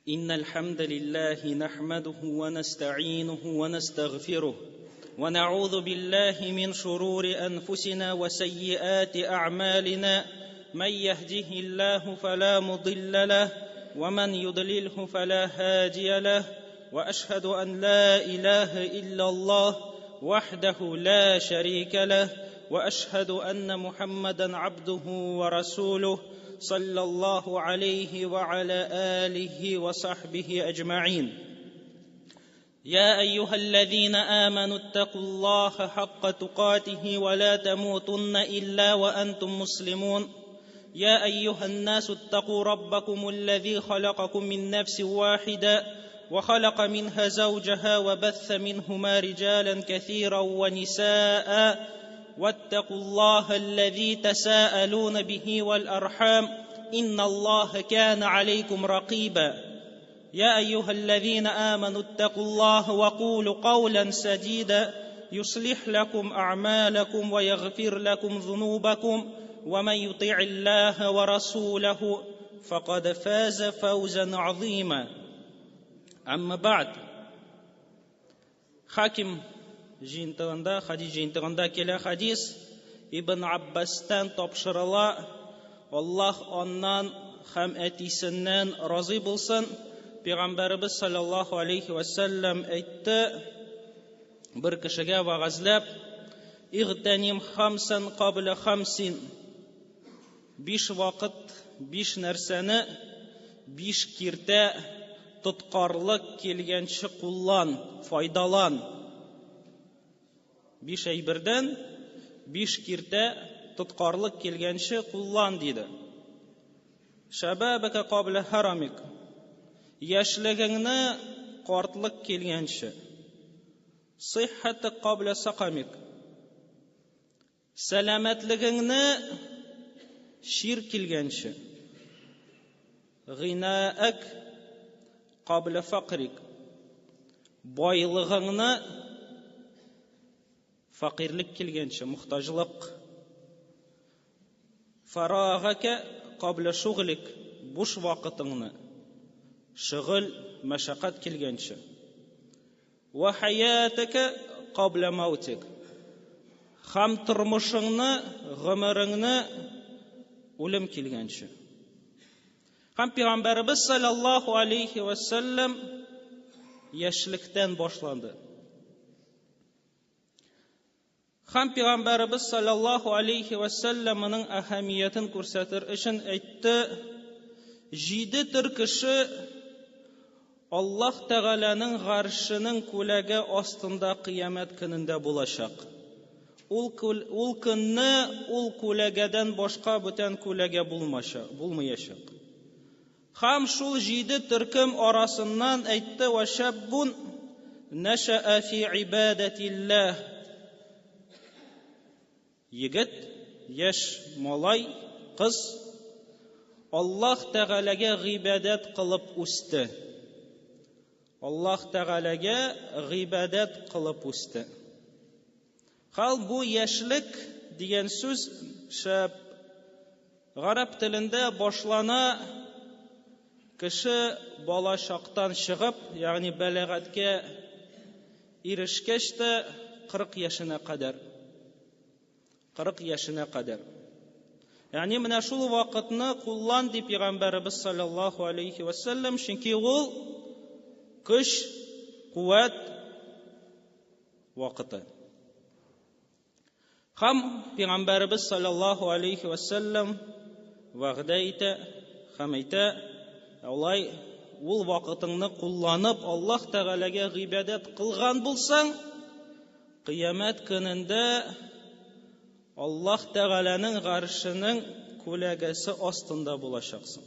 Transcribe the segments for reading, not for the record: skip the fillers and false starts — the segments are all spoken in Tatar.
إن الحمد لله نحمده ونستعينه ونستغفره ونعوذ بالله من شرور أنفسنا وسيئات أعمالنا، من يهده الله فلا مضل له ومن يضلله فلا هادي له، وأشهد أن لا إله إلا الله وحده لا شريك له، وأشهد أن محمدا عبده ورسوله صلى الله عليه وعلى آله وصحبه أجمعين. يا أيها الذين آمنوا اتقوا الله حق تقاته ولا تموتن إلا وأنتم مسلمون. يا أيها الناس اتقوا ربكم الذي خلقكم من نفس واحدة وخلق منها زوجها وبث منهما رجالا كثيرا ونساء، واتقوا الله الذي تساءلون به والأرحام إن الله كان عليكم رقيبا. يا أيها الذين آمنوا اتقوا الله وقولوا قولا سديدا يصلح لكم أعمالكم ويغفر لكم ذنوبكم، ومن يطع الله ورسوله فقد فاز فوزا عظيما. أما بعد، Хаким җыентыгында, хадис җыентыгында килә хадис Ибн Аббастан тапшырыла. Аллаһ аннан һәм әтисеннән разый булсын. Пәйгамбәребез саллаллаһу алейхи ва сәлләм әйтте, бер кешегә вәгазьләп: "Игътаним хамсан кабла хамсин". Биш вакыт, биш нәрсәне, биш киртә тоткарлык килгәнче куллан, файдалан. Биш әйбердән биш киртә тоткарлык килгәнче куллан, диде. Шабабака кабла харамик. Яшьлегеңне картлык килгәнче. Сыйххатак кабла сакамик. Сәламәтлегеңне чир килгәнче. Гыйнаак кабла факрик. Байлыгыңны фәкыйрьлек килгәнче, мохтаҗлык. Фарагака кабла шуглик, буш вакытыңны шөгыль, мәшәкать килгәнче. Ва хаятака кабла маутик. Һәм тормышыңны, гомереңне үлем килгәнче. Һәм Пәйгамбәребез саллаллаһу алейхи ва саллям яшьлектән башланды. Һәм Пәйгамбәребез саллаллаһу алейхи ва саллям моның әһәмиятен күрсәтер өчен әйтте: җиде төр кеше Аллаһ Тәгаләнең гаршының күләге астында кыямәт көнендә булачак. Ул, ул көнне ул күләгәдән башка бүтән күләгә булмаячак. Һәм шул җиде төркем арасыннан әйтте: "Ва шаббун нашаа фи ибадатиллаһ". Егет, яшь малай, кыз Аллаһ Тәгаләгә гыйбадәт кылып үсте. Аллаһ Тәгаләгә гыйбадәт кылып үсте. Хал бу яшьлек дигән сүз шәп гарәп телендә башлана кеше бала чактан чыгып, ягъни бәләгатькә ирешкәч тә 40 яшенә кадәр. 40 яшенә кадәр. Ягъни менә шул вакытны куллан дип Пәйгамбәребез саллаллаһу алейхи ва саллям, чөнки ул көч, куәт вакыты. Һәм Пәйгамбәребез саллаллаһу алейхи ва саллям вәгъдә итә һәм әйтә, алай ул вакытыңны кулланып Аллаһ Тәгаләгә гыйбадәт кылган булсаң, кыямәт көнендә Аллаһ Тәгаләнең гаршының күләгәсе астында булачаксың.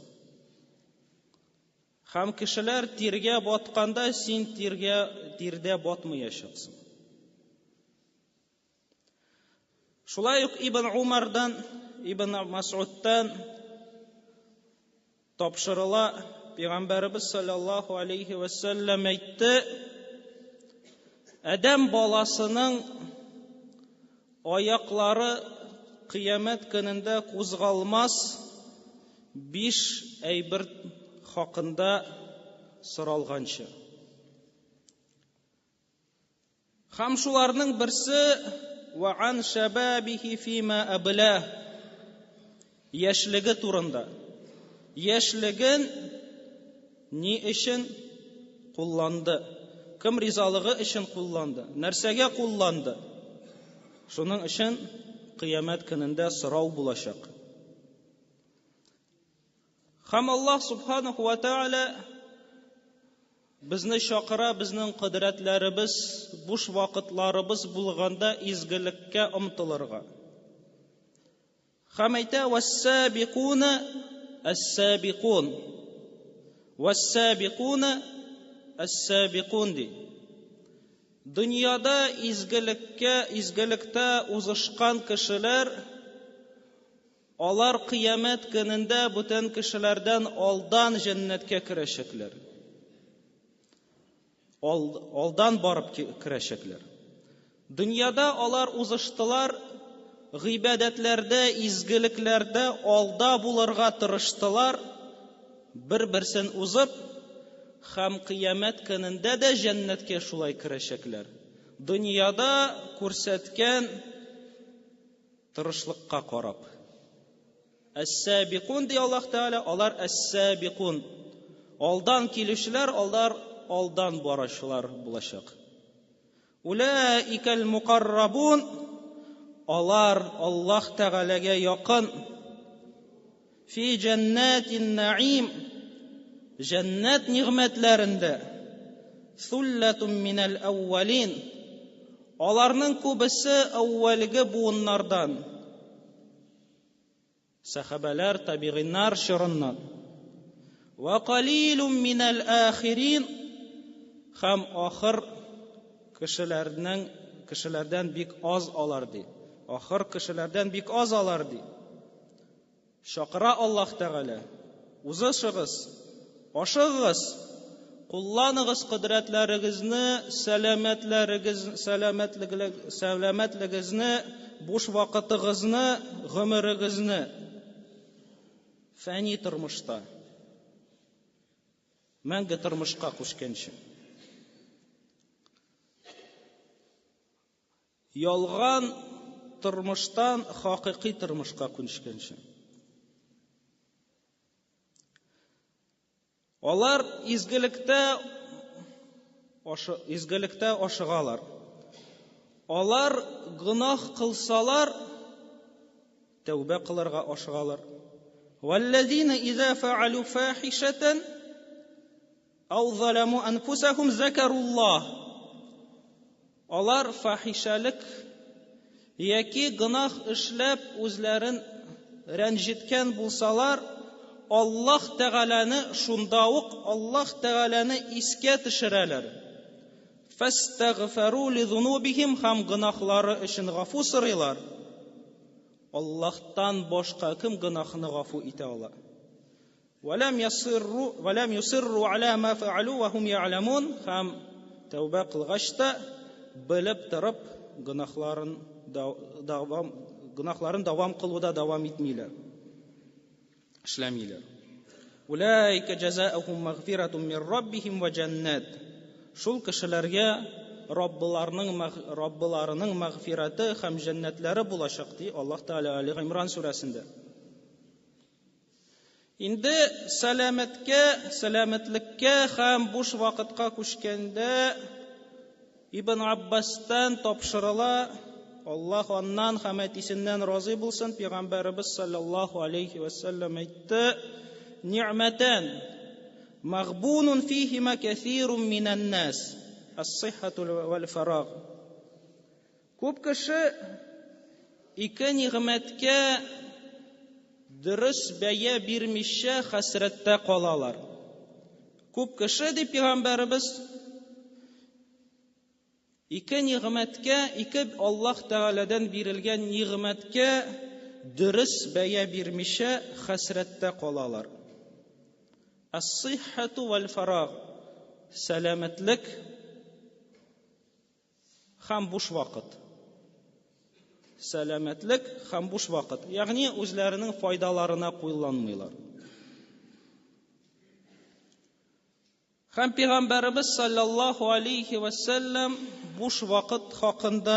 Һәм кешеләр тиргә батканда син тиргә тирдә батмаячаксың. Шулай ук Ибн Умардан, Ибн Масудтан тапшырыла, Пәйгамбәребез саллаллаһу алейхи ва саллям әйтте: Адәм баласының аяклары кыямәт көнендә кузгалмас биш әйбер хакында соралганчы. Һәм шуларның берсе ва ан шабабихи фима абла яшьлеге турында. Яшьлеген ни өчен кулланды? Кем ризалыгы өчен кулланды? Нәрсәгә кулланды? Шуның өчен кыямәт көнендә сорау булачак. Һәм Аллаһ субханаху ва тааля безне чакыра, безнең кодрәтләребез, буш вакытларыбыз булганда изгелеккә омтылырга. Һәм әйтә, вассабикуна әс-сабикун. Вассабикуна әс-сабикун ди. Дөньяда изгелеккә, изгелектә узышкан кешеләр алар кыямәт көнендә бүтән кешеләрдән алдан җәннәткә керәчәкләр. Алдан барып керәчәкләр. Дөньяда алар узыштылар, гыйбадәтләрдә, изгелекләрдә алда булырга тырыштылар, бер-берсен узып, һәм кыямәт көнендә дә җәннәткә шулай керәчәкләр. Дөньяда күрсәткән тырышлыкка карап. Әс-сабикун ди Аллаһ Тәгалә, алар әс-сабикун. Алдан килүчеләр, алар алдан баручылар булачак. Улаикал мукаррабун, алар Аллаһ Тәгаләгә якын. Фи җәннәтин наим, җәннәт нигъмәтләрендә. Суллатун минәл әүвәлин, аларның күбесе әүвәлге буыннардан. Сәхабәләр, табигыйннар чорыннан. Ва калилун минәл ахирин, һәм ахыр кешеләрнең кешеләрдән бик аз алар ди. Ахыр кешеләрдән бик аз алар ди. Чакыра Аллаһ Тәгалә. Узышыгыз, ашыгыгыз, кулланыгыз кодрәтләрегезне, сәламәтләрегез, сәламәтлегезне, буш вакытыгызны, гомерегезне фәни тормышта мәңге тормышка күчкәнче. Ялган тормыштан хакыйкый тормышка күчкәнче. Алар изгелектә изгелектә ашыгалар. Алар гөнаһ кылсалар, тәүбә кылырга ашыгалар. Валлазина иза фаалу фахишатан ау заламу анфусахум закаруллах. Алар фахишәлек яки гөнаһ эшләп үзләрен рәнҗеткән булсалар, Аллаһ Тәгаләне шунда ук Аллаһ Тәгаләне искә төшерәләр. Фәстәгъфәру лизунубихим һәм гөнаһлары өчен гафу сорыйлар. Аллаһтан башка кем гөнаһны гафу итә ала? Вәләм ясырру вәләм юсырру аля ма фаалу ва хум я'ламун һәм тәүбә кылгач та белеп торып гөнаһларын дәвам гөнаһларын дәвам кылуда дәвам итмиләр. Эшләмиләр. Улайка җәзаухум мәгъфиратун мир раббихим ва җәннәт. Шул кешеләргә Раббыларының Раббыларының мәгъфираты һәм җәннәтләре булачак, ди Аллаһ Тәгалә Али Гыймран сүрәсендә. Инде сәламәткә, сәламәтлеккә һәм буш вакытка күчкәндә Ибн Аббастан тапшырыла, Аллаһ аннан һәм әтисеннән разый булсын, пәйгамбәребез саллаллаһу алейхи ва саллям әйтте: "Ни'мәтән магбунун фихима кәсирун минән нас, ас-сиххату вал фараг". Күп кеше ике нигъмәткә дөрес бәя бирмичә хәсрәттә калалар. Күп кеше, дип пәйгамбәребез, ике нигъмәткә, ике Аллаһ Тәгаләдән бирелгән нигъмәткә дөрес бәя бирмичә хәсрәттә калалар. Ас-сиххату вал фараг. Сәламәтлек һәм буш вакыт. Сәламәтлек һәм буш вакыт. Ягъни үзләренең файдаларына кулланмыйлар. Һәм Пәйгамбәребез саллаллаһу алейхи ва сәлләм буш вакыт хакында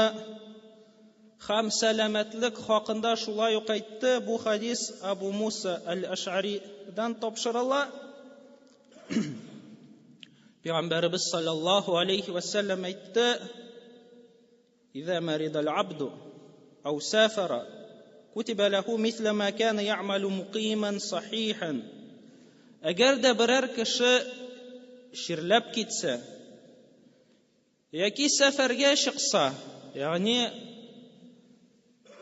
һәм сәламәтлек хакында шулай ук әйтте. Бу хадис Абу Муса әл-Аш'аридан тапшырыла. Пәйгамбәребез саллаллаһу алейхи ва сәлләм әйтте: "Иза маридал абду ау сафара кутиба лаху мисла ма кана я'малу мукиман сахихан." Әгәр дә берәр кеше чирләп китсә, яки сәфәргә чыкса, ягъни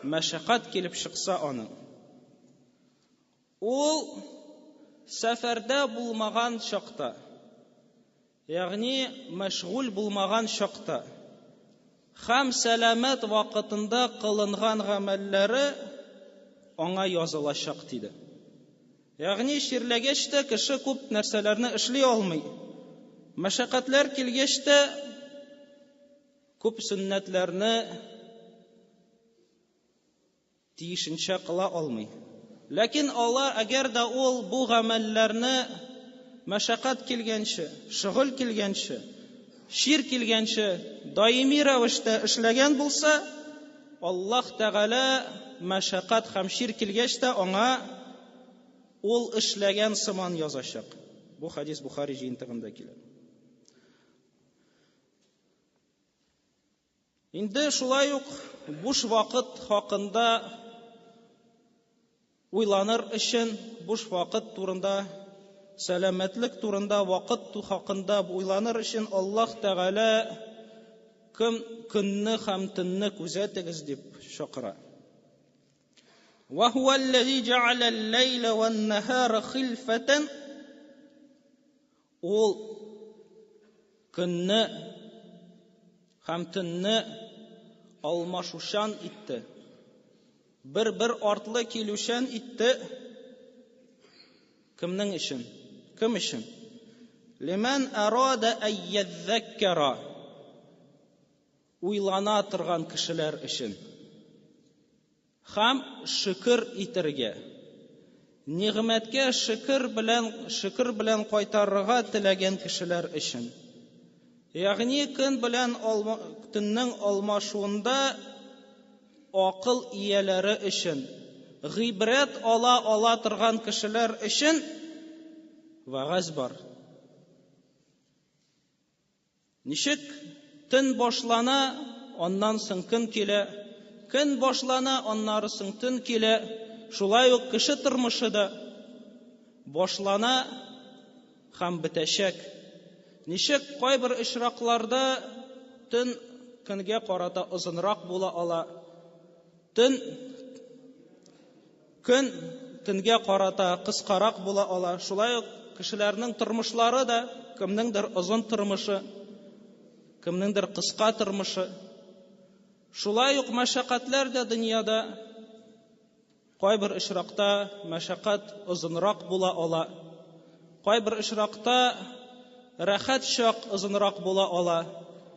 мәшәкать килеп чыкса аның, ул сәфәрдә булмаган чакта, ягъни мәшгуль булмаган чакта, һәм сәламәт вакытында кылынган гамәлләре аңа язылачак, диде. Ягъни чирләгәч тә кеше күп нәрсәләрне эшли алмый. Мәшәкатьләр килгәч тә күп сөннәтләрне тиешенчә кыла алмый. Ләкин Алла, әгәр дә ул бу гамәлләрне мәшәкать килгәнче, шөгыль килгәнче, чир килгәнче даими рәвештә эшләгән булса, Аллаһ Тәгалә мәшәкать һәм чир килгәч тә аңа ул эшләгән сыман язачак. Бу хадис Бухари җыентыгында килә. Инде шулай ук буш вакыт хакында уйланыр өчен, буш вакыт турында, сәламәтлек турында, вакыт хакында уйланыр өчен Аллаһ Тәгалә кем көнне һәм төнне күзәтегез дип чакыра. وهو الذي جعل الليل والنهار خلفة. Ул көнне һәм төнне алмашучан итте. Бер-бер артлы килүчән итте. Кемнең өчен? Кем өчен? Лиман арада әйядзәккара. Уйлана торган кешеләр өчен. Һәм шөкер итәргә, нигъмәткә шөкер белән кайтарырга теләгән кешеләр өчен. Ягъни көн белән төннең алмашуында акыл ияләре өчен, гыйбрәт ала торган кешеләр өчен вәгазь бар. Ничек төн башлана, аннан соң көн килә, көн башлана, аннары соң төн килә. Шулай ук кеше тормышы да башлана һәм бетәчәк. Ничек кайбер очракларда төн көнгә карата озынрак була ала, төн көн төнгә карата кыскарак була ала. Шулай ук кешеләрнең тормышлары да кемнеңдер озын тормышы, кемнеңдер кыска тормышы. Шулай ук мәшәкатьләр дә дөньяда кайбер очракта мәшәкать озынрак була ала, кайбер очракта рәхәт чак озынрак була ала.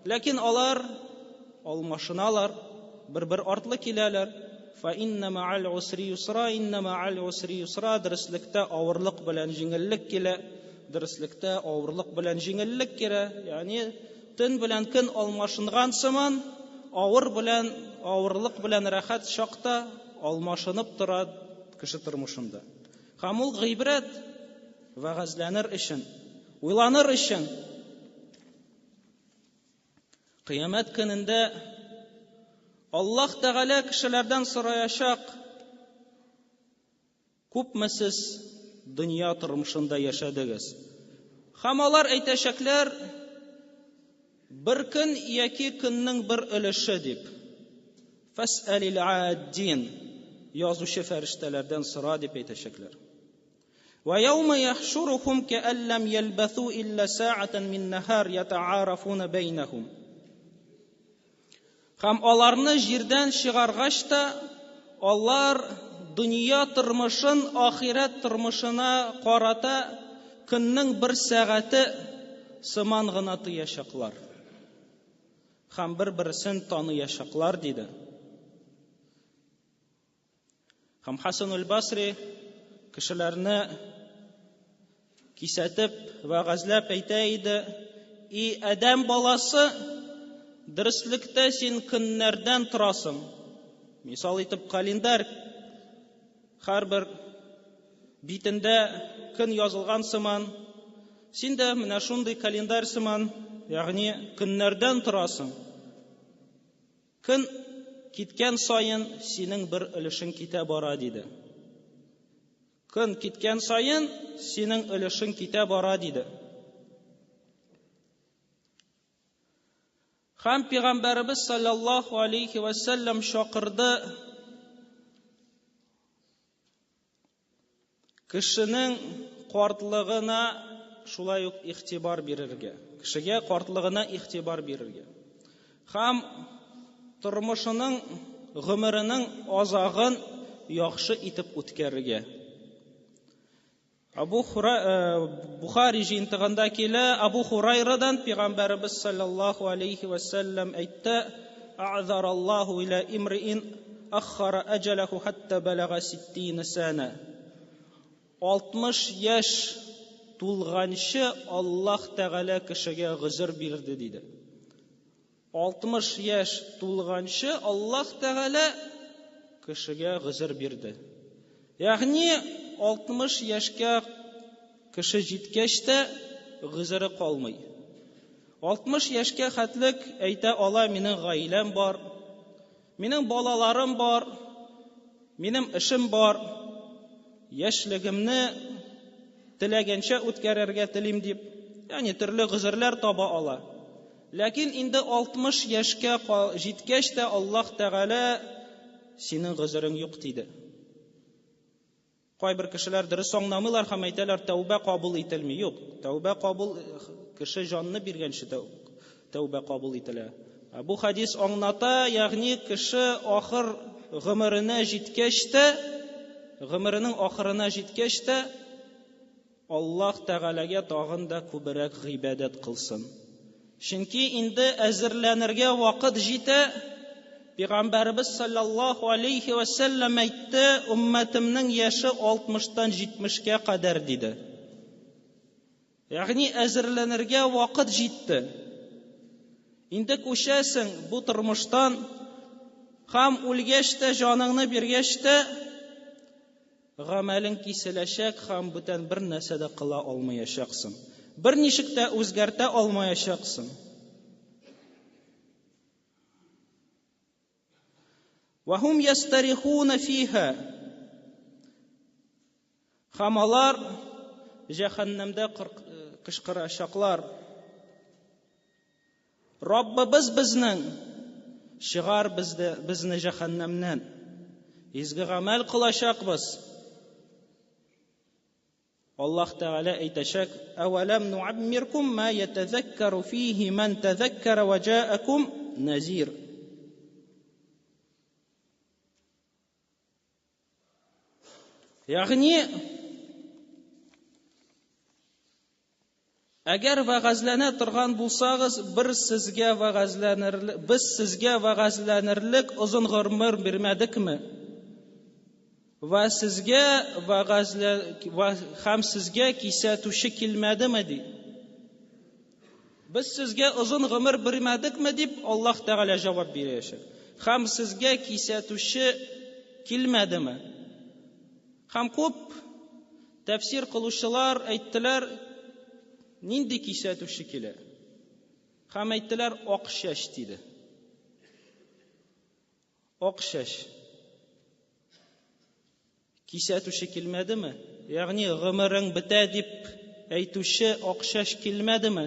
Ләкин алар алмашыналар, бер-бер артлы киләләр. Фа инна ма'ал усри юсра, инна ма'ал усри юсра. Дөреслектә авырлык белән җиңеллек килә, дөреслектә авырлык белән җиңеллек килә. Ягъни төн белән көн алмашынган сыман, авырлык белән рәхәт чакта алмашынып тора кеше тормышында. Һәм ул гыйбрәт вәгазьләнер өчен, уйланыр өчен. Кыямәт көнендә Аллаһ Тәгалә кешеләрдән сораячак: күпме сез дөнья тормышында яшәдегез? Һәм алар әйтәчәкләр: бер көн яки көннең бер өлеше дип. Фәсәлил аддин, язучы фәрештәләрдән сора дип әйтәчәкләр. ويوم يحشرهم كأن لم يلبثوا إلا ساعة من نهار يتعارفون بينهم. Һәм аларны җирдән чыгаргач та, алар дөнья тормышын ахирәт тормышына карата көннең бер сәгате сыман гына тоячаклар. Һәм бер-берсен таныячаклар, диде. Һәм Хасан аль-Басри кешеләрне кисәтеп, вәгазьләп әйтә иде: "И адәм баласы, дөреслектә син көннәрдән торасың." Мисал итеп календарь һәрбер битендә көн язылган сыман, син дә менә шундый календарь сыман, ягъни көннәрдән торасың. Көн киткән саен синең бер өлешең китә бара, диде. Көн киткән саен синең өлешең китә бара, диде. Һәм Пәйгамбәребез саллаллаһу алейхи ва сәлләм чакырды кешенең картлыгына шулай ук игътибар бирергә. Кешегә картлыгына игътибар бирергә. Һәм тормышының, гомеренең азагын яхшы итеп үткәрергә. Абу Хура, Бухари җыентыгында килә, Абу Хурайрадан пәйгамбәребез саллаллаһу алейхи ва сәлләм әйтте: "А'зараллаһу иля имриин аххара аҗалаху хатта балага 60 сана." 60 яшь тулганчы Аллаһ Тәгалә кешегә гозер бирде диде. 60 яшь тулганчы Аллаһ Тәгалә кешегә гозер бирде. Ягъни 60 яшькә кеше җиткәч тә гозере калмый. 60 яшькә хәтлек әйтә ала, минем гаиләм бар, минем балаларым бар, минем эшем бар, яшьлегемне теләгәнчә үткәрергә телим дип, ягъни төрле гозерләр таба ала. Ләкин инде 60 яшькә җиткәч тә Аллаһ Тәгалә синең гозерең юк диде. Кайбер кешеләр дөрес аңламыйлар һәм әйтәләр, тәүбә кабул ителми. Юк, тәүбә кабул кеше җанны биргәнче тәүбә кабул ителә. Бу хадис аңлата, ягъни кеше ахыр гомеренә җиткәч тә, гомеренең ахырына җиткәч тә, Аллаһ Тәгаләгә тагын да күбрәк гыйбадәт кылсын. Чөнки инде әзерләнергә вакыт җитә. Пәйгамбәребез саллаллаһу алейхи ва сәлләм әйтте, уммәтемнең яше 60-тан 70-кә кадәр диде. Ягъни әзерләнергә вакыт җитте. Инде күчәсең бу тормыштан һәм үлгәч тә, җаныңны биргәч тә, гамәлең киселәчәк һәм бүтән бер нәрсә дә кыла алмаячаксың. Берничек тә үзгәртә алмаячаксың. Вахум ястарихуна фиха. Һәм алар җәһәннәмдә кычкырачаклар. Раббыбыз безнең, чыгар безне, безне җәһәннәмнән. Изге гамәл кылачакбыз. Аллаһ Тәгалә әйтәчәк: "Әвәләм нуаммиркум ма ятазаккару фихи ман тазаккара ва җаакум назир." Ягъни Әгәр вәгазьләнә торган булсагыз, бер сезгә вәгазьләнерлек, без сезгә вәгазьләнерлек озын гомер бирмәдекме? Вә сезгә вәгазьлә һәм сезгә кисәтүче килмәдеме ди? Без сезгә озын гомер бирмәдекме дип Аллаһ Тәгалә җавап бирәчәк. Һәм сезгә кисәтүче килмәдеме? Һәм күп Тәфсир кылучылар әйттеләр, нинди кисәтүче килә? Һәм әйттеләр, ак чәч диде. Ак чәч. Кисәтүче килмәдеме? Ягъни гомерең бетә дип әйтүче ак чәч килмәдеме?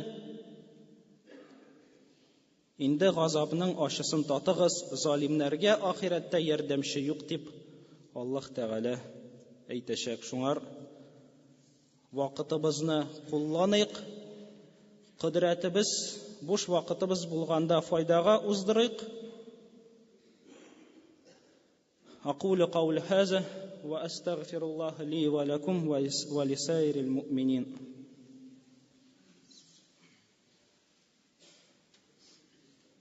Инде газапның ачысын татыгыз, залимнәргә ахирәттә ярдәмче юк дип Аллаһ Тәгалә әйтәчәк. Шуңар вакытыбызны кулланыйк, кодрәтебез, буш вакытыбыз булганда файдага уздырыйк. أقول قول هذا وأستغفر الله لي ولكم ولسائر المؤمنين.